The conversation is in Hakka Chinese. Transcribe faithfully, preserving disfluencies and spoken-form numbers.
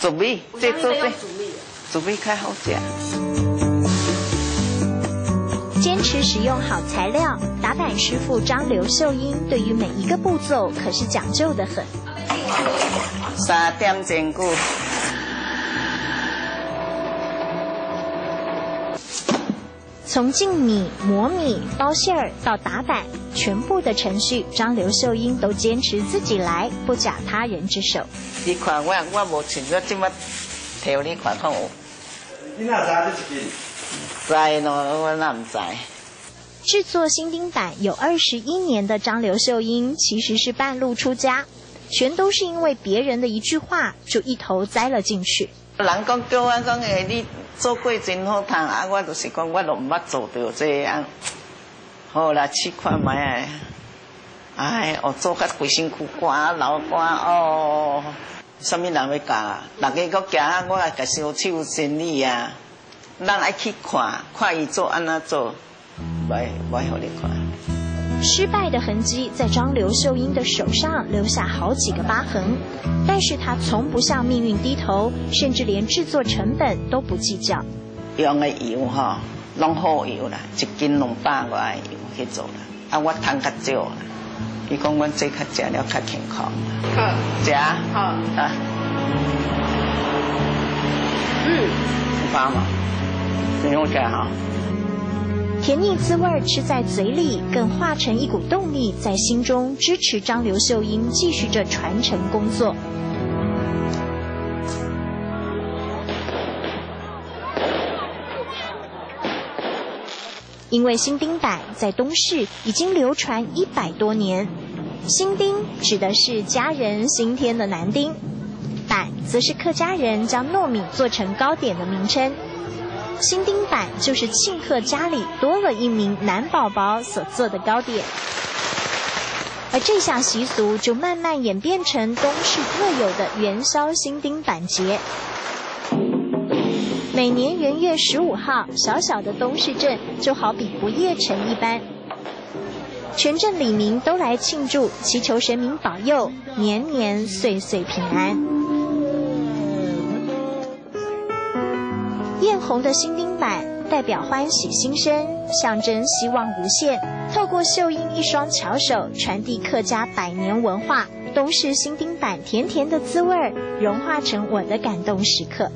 做味，這做味，做味較好食。坚持使用好材料，打板师傅张刘秀英对于每一个步骤可是讲究得很。三点钟久。 从浸米、磨米、包馅儿到打板，全部的程序，张刘秀英都坚持自己来，不假他人之手。你看我，我無穿，我這馬頭你看看有。你哪知這一斤？知咯，我哪毋知？制作新丁板有二十一年的张刘秀英其实是半路出家，全都是因为别人的一句话就一头栽了进去。 人講叫我講，欸，你做粿真好聽，啊，我就是講我都毋捌做到這樣。好啦，試看覓啊。唉，哦，做甲規身軀汗，流汗，哦，啥物人欲教啊？逐家閣行啊，我也家己有手生理啊。咱愛去看，看伊做按怎做。 我，我予你看。失败的痕迹在张刘秀英的手上留下好几个疤痕，但是她从不向命运低头，甚至连制作成本都不计较。用个油吼，攏好油啦，一斤兩百外个油去做啦。啊，我趁較少啦。伊講阮這較食了較健康。好。食啊？好。啊。嗯。有飽無？你用起來哈。 甜腻滋味儿吃在嘴里，更化成一股动力，在心中支持张刘秀英继续这传承工作。因为新丁板在东势已经流传一百多年，新丁指的是家人新添的男丁， 板则是客家人将糯米做成糕点的名称。新丁板就是庆贺家里多了一名男宝宝所做的糕点。而这项习俗就慢慢演变成东势特有的元宵新丁板节。每年元月十五号，小小的东势镇就好比不夜城一般， 全镇里民都来庆祝，祈求神明保佑，年年岁岁平安。艳红的新丁板代表欢喜新生，象征希望无限。透过秀英一双巧手，传递客家百年文化，东势新丁板甜甜的滋味儿，融化成我的感动时刻。